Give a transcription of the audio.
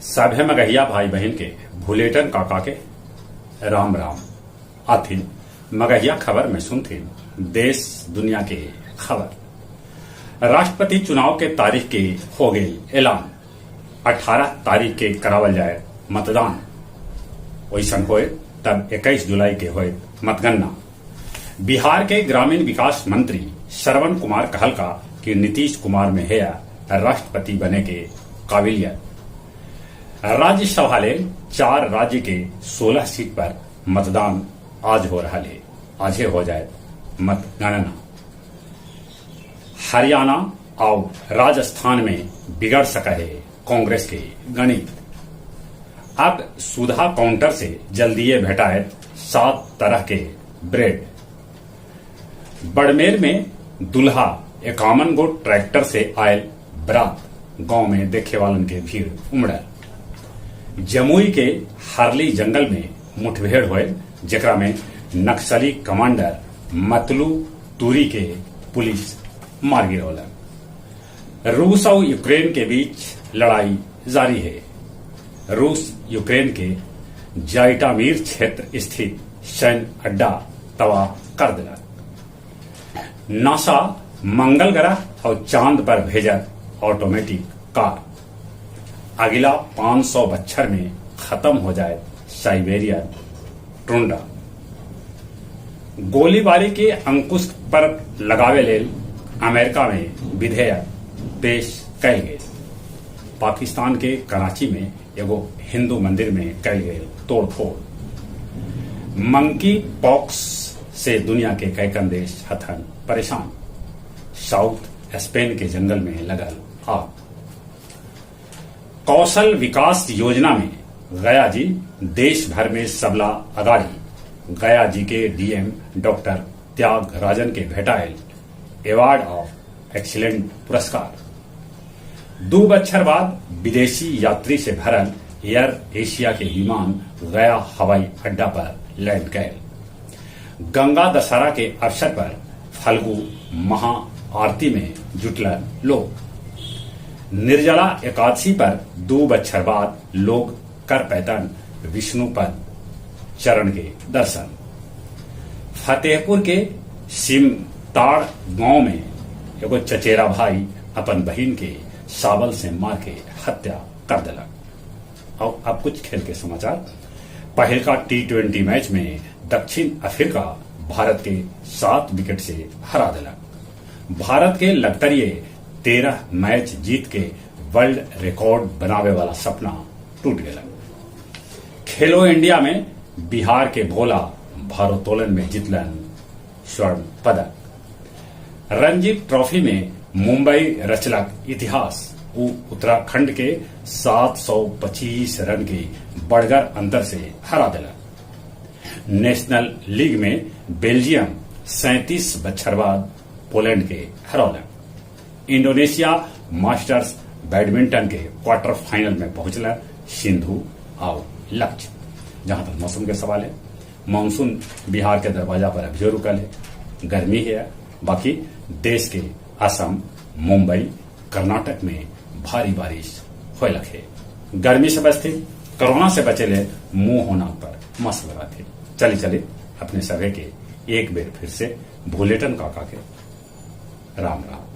सभे मगहिया भाई बहिन के भुलेटन काका के राम राम। आथिन मगहिया खबर में सुनथिन देश दुनिया के खबर। राष्ट्रपति चुनाव के तारीख के हो गई ऐलान। 18 तारीख के करावल जाए मतदान। ओइसन होए तब 21 जुलाई के होए मतगणना। बिहार के ग्रामीण विकास मंत्री श्रवण कुमार कहलका कि नीतीश कुमार में है राष्ट्रपति बने के काबिलियत। राज्यसभा लेल 4 राज्य के 16 सीट पर मतदान आज हो रहा है। आजे हो जाए मतगणना। हरियाणा और राजस्थान में बिगड़ सका है कांग्रेस के गणित। अब सुधा काउंटर से जल्दीए भेटाए 7 तरह के ब्रेड। बड़मेर में दुल्हा 51 गो ट्रैक्टर से आयल बरात, गांव में देखे वालन के भीड़ उमड़ल। जमुई के हरली जंगल में मुठभेड़ होए, जेकरा में नक्सली कमांडर मतलू तुरी के पुलिस मार गिरौलक। रूस और यूक्रेन के बीच लड़ाई जारी है। रूस यूक्रेन के जाइटामीर क्षेत्र स्थित सैन्य अड्डा तबाह कर दिलक। नासा मंगल ग्रह और चांद पर भेजत ऑटोमेटिक कार। अगला 500 बच्छर में खत्म हो जाए साइबेरियन टुंड्रा। गोलीबारी के अंकुश पर लगावे लेल अमेरिका में विधेयक पेश कैल गेल। पाकिस्तान के कराची में एगो हिंदू मंदिर में कैल गेल तोड़फोड़। मंकी पॉक्स से दुनिया के कैकन देश हथन परेशान। साउथ स्पेन के जंगल में लगल आग। कौशल विकास योजना में गया जी देश भर में सबला अगाड़ी। गया जी के डीएम डॉक्टर त्याग राजन के भेटायल अवार्ड ऑफ एक्सीलेंट पुरस्कार। 2 बच्छर बाद विदेशी यात्री से भरल एयर एशिया के विमान गया हवाई अड्डा पर लैंड गए। गंगा दशहरा के अवसर पर फल्गु महा आरती में जुटलन लोग। निर्जला एकादशी पर 2 बच्छर बाद लोग कर पैतन विष्णु पद चरण के दर्शन। फतेहपुर के सिमताड़ गांव में एगो चचेरा भाई अपन बहिन के सावल से मार के हत्या कर दिलक। और अब कुछ खेल के समाचार। पहलका T20 match में दक्षिण अफ्रीका भारत के 7 विकेट से हरा दिलक। भारत के लगतरिये 13 मैच जीत के वर्ल्ड रिकॉर्ड बनावे वाला सपना टूट गया। खेलो इंडिया में बिहार के भोला भारोत्तोलन में जीतलन स्वर्ण पदक। रणजी ट्रॉफी में मुंबई रचलक इतिहास। उत्तराखंड के 725 रन के बड़गर अंतर से हरा दिलक। नेशनल लीग में बेल्जियम 37 बच्छर बाद पोलैंड के हरौलक। इंडोनेशिया मास्टर्स बैडमिंटन के क्वार्टर फाइनल में पहुंचला सिंधु और लक्ष्य। जहां तक मौसम के सवाल है, मानसून बिहार के दरवाजा पर अभी रुकल है, गर्मी है। बाकी देश के असम, मुंबई, कर्नाटक में भारी बारिश होलक है। गर्मी से बचते, कोरोना से बचे ले मुंह होना पर मास्क लगाते। चले चले अपने सभे के एक बेर फिर से भुलेटन काका के राम राम।